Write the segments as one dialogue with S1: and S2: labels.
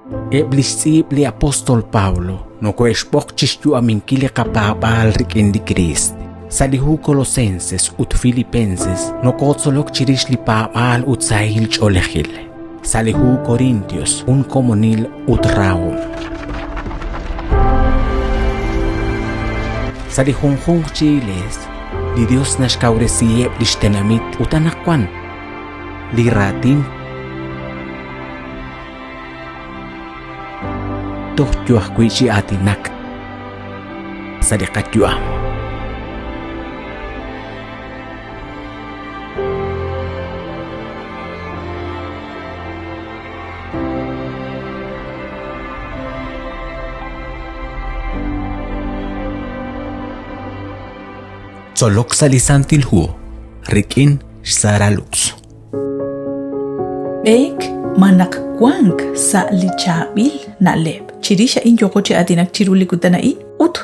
S1: Eb' lix tz'iib' li apóstol Pablo nokohe'xb'oq chixyu'aminkil li qapaab'aal rik'in li Kriist. Sa' li hu Colosenses ut Filipenses nokotzolok chirix li paab'aal ut sahil ch'oolejil. Sa' li hu Corintios, jun komonil ut rahom. Sa' li junjunq chi iglees, li Dios naxkawresiheb' lix tenamit ut anaqwan li raatin toj yo ajwi' chi aatinak sa' li qayu'am. Tzolok sa' li Santil Hu rik'in xSara Lux.
S2: B'eek malaj wank sa' li chaab'il na'leb'. Chirix a'in yooqo chi aatinak chiru li kutan a'in ut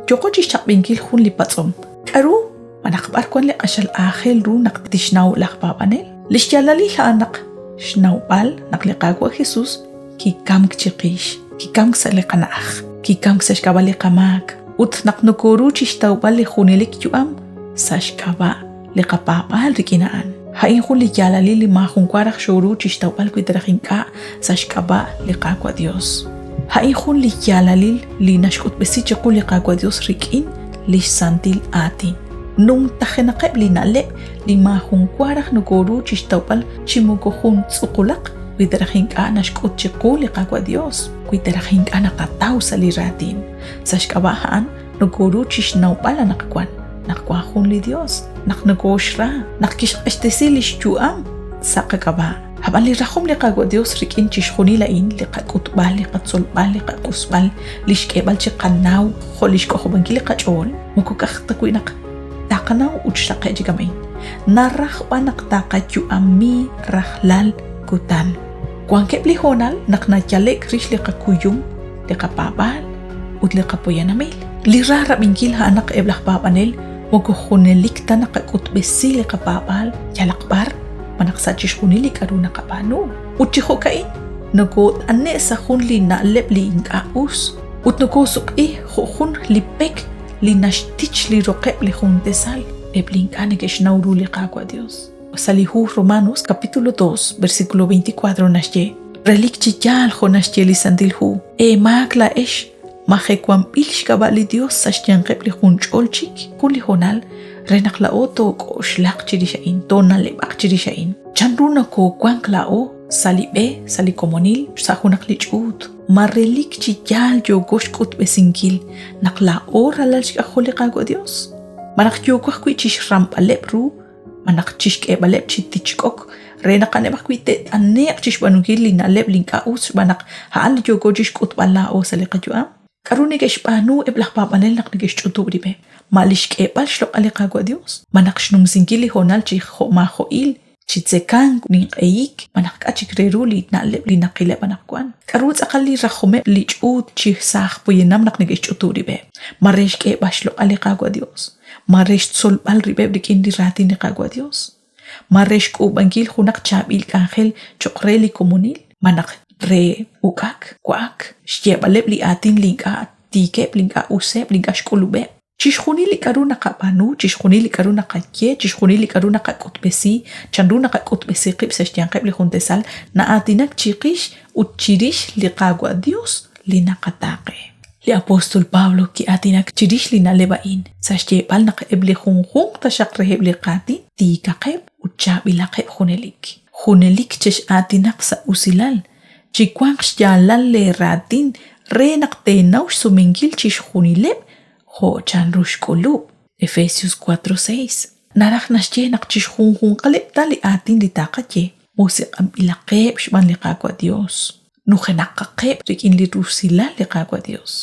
S2: yooqo chi xchaq'b'enkil jun li patz'om. K'aru malaj b'ar wank li q'axal aajel ru naq tixnaw laj paab'anel? Li xyaalalil a'an naq xnawb'al naq li Qaawa' Jesús kikamk chiqix, kikamk sa' li qana'aj, kikamk sa' xk'ab'a' li qamaak ut naq nokooru chi xtawb'al li junelik yu'am sa' xk'ab'a' li qapaab'aal rik'in a'an. A'in jun li yaalalil li maajunwa raj xooru chi xtawb'al wi ta raj ink'a' sa' xk'ab'a' li Qaawa' Dios. A'in jun li yaalalil li naxk'utb'esi chiqu li Qaawa' Dios rik'in lix santil aatin. Numtajenaqeb' li na'leb' li maajunwa raj nokooru chi xtawb'al chi moko jun tz'uqulaq wi ta raj ink'a' naxk'ut chiqu li Qaawa' Dios, wi ta raj ink'a' naqataw sa' li raatin. Sa' xk'ab'a' a'an nokooru chi xnawb'al anaqwan naq wan jun li Dios, naq nokooxra, naq kixq'axtesi lix yu'am sa' qak'ab'a'. Ab'an li rajom li Qaawa' Dios rik'in chixjunil a'in, li qak'utb'al, li qatzolb'al, li qaq'usb'al, li xk'eeb'al chi qanaw jo' li xk'ojob'ankil li qach'ool, moko ka'aj ta wi' naq taqanaw ut xraqe' chik a'in. Naraj b'an naq taqayu'ami rajlal kutan. Wankeb' li hoonal naq nayale'k rix li qakuyum, li qapaab'aal ut li qapoyanamil. Li ra rab'inkil a'an naq eb' laj paab'anel moko junelik ta naqak'utb'esi li qapaab'aal yalaq b'ar malaj sa' chixjunil li k'aru naqab'aanu. Ut chi jo'ka'in nokoot'ane' sa' jun li na'leb' li ink'a' us ut nokoosuk'i jo' jun li pek li naxtich li roqeb' li jun tesal eb' li ink'a' neke'xnaw ru li Qaawa' Dios. Sa' li hu Romanos capítulo 2 versículo 24 naxye, Relik chi yaal jo' naxye li Santil Hu, eemaak laa'ex majewanb'il xk'ab'a' li Dios sa' xyanqeb' li junch'ol chik jun li hoonal re naq laa'o took'oxlaq chirix a'in, toona'leb'aq chirix a'in. Chanru nokoowank laa'o sa' li b'e, sa' li komonil, sa' junaq li ch'uut? Ma relik chi yaal yooko xk'utb'esinkil naq laa'o ralal xk'ajol li Qaawa' Dios? Malaj yooko ajwi' chi xramb'aleb' ru malaj chixk'eeb'aleb' chi tichk'ok re naq a'aneb' ajwi' te't'ane'q chixb'aanunkil li na'leb' li ink'a' us xb'aan naq a'an li yooko chixk'utb'al laa'o sa' li qayu'am? K'aru neke'xb'aanu eb' laj paab'anel naq neke'xch'utub' rib'eb'? Ma li xk'eeb'al xloq'al li Qaawa' Dios? Malaj xnumsinkil li hoonal chi jo'maajo'il, chi tzekank, ninq'ehik, malaj k'a' chik re ru li na'leb' li naqileb' anaqwan? K'aru tz'aqal li rajomeb' li ch'uut chi saaj poyanam naq neke'xch'utub' rib'eb'? Ma re xk'eeb'al xloq'al li Qaawa' Dios? Ma re xtzolb'al rib'eb' rik'in li raatin li Qaawa' Dios? Ma re xk'uub'ankil junaq chaab'il k'anjel cho'q re li komonil? Malaj re uk'ak, wa'ak, xyeeb'aleb' li aatin li ink'a' tiikeb', li ink'a' useb', li ink'a' xk'ulub'eb'? Chixjunil li k'aru naqab'aanu, chixjunil li k'aru naqaye, chixjunil li k'aru naqak'utb'esi, chanru naqak'utb'esi qib' sa' xyanqeb' li jun tasal, na'aatinak chiqix ut chirix li Qaawa' Dios li naqataaqe. Li apóstol Pablo ki'aatinak chirix li na'leb' a'in sa' xyeeb'al naq eb' li junjunq taxaq reheb' li qaatin tiikaqeb' ut chaab'ilaqeb' junelik. Junelik chex'aatinaq sa' usilal, chiwanq xyaalal leeraatin re naq teenaw xsumenkil chixjunileb' jo' chanru xk'ulub', Efesios 4:6. Naraj naxye naq chixjunjunqaleb' ta li aatin li taqaye musiq'anb'ilaqeb' xb'aan li Qaawa' Dios. Nujenaqaqeb' rik'in li rusilal li Qaawa' Dios.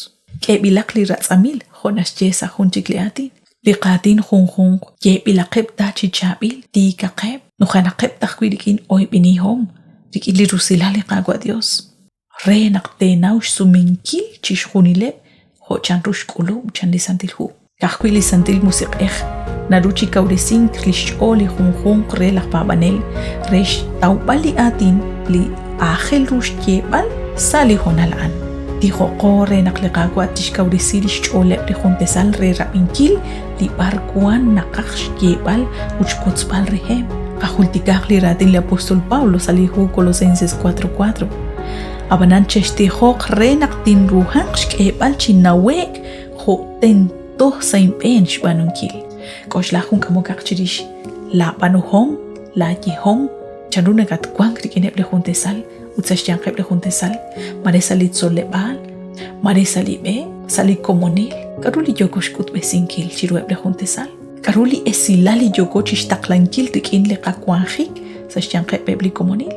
S2: K'eeb'ilaq li ratz'amil, jo' naxye sa' jun chik li aatin. Li qaatin junjunq yeeb'ilaqeb' ta chi chaab'il, tiikaqeb', nujenaqeb' ta ajwi' rik'in oyb'enihom, rik'in li rusilal li Qaawa' Dios, re naq teenaw xsumenkil chixjunileb' jo' chanru xk'ulub', chan li Santil Hu. Ka'ajwi' li Santil Musiq'ej naru chi kawresink li xch'ool li junjunq re laj paab'anel re xtawb'al li aatin li aajel ru xyeeb'al Sa' li hoonal a'an, tijoqo re naq li Qaawa' tixkawresi lix ch'ooleb' li juntesal re rab'inkil li b'arwan naqaj xyeeb'al ut xwotzb'al reheb'. Qajultikaq li raatin li apóstol Pablo sa' li hu Colosenses 4:4. Ab'anan chextijoq re naq tinruhanq xk'eeb'al chi nawe'k jo' tento sa' inb'een xb'aanunkil. K'oxla jun k'amokaq chirix laab'aanuhom, laayehom, chanru nakatwank rik'ineb' li juntesal ut sa' xyanqeb' li juntesal, mare sa' li tzoleb'aal, mare sa' li b'e, sa' li komonil. K'aru li yooko xk'utb'esinkil chiruheb' li juntesal? K'aru li esilal li yooko chixtaqlankil rik'in li qawanjik sa' xyanqeb' eb' li komonil?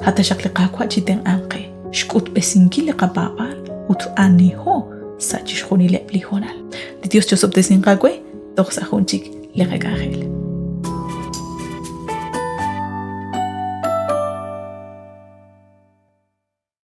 S2: A' taxaq li Qaawa' chitenq'anq qe xk'utb'esinkil li qapaab'aal ut aniho sa' chixjunileb' li hoonal. Li Dios chosob'tesinq aawe toj sa' jun chik li qak'anjel.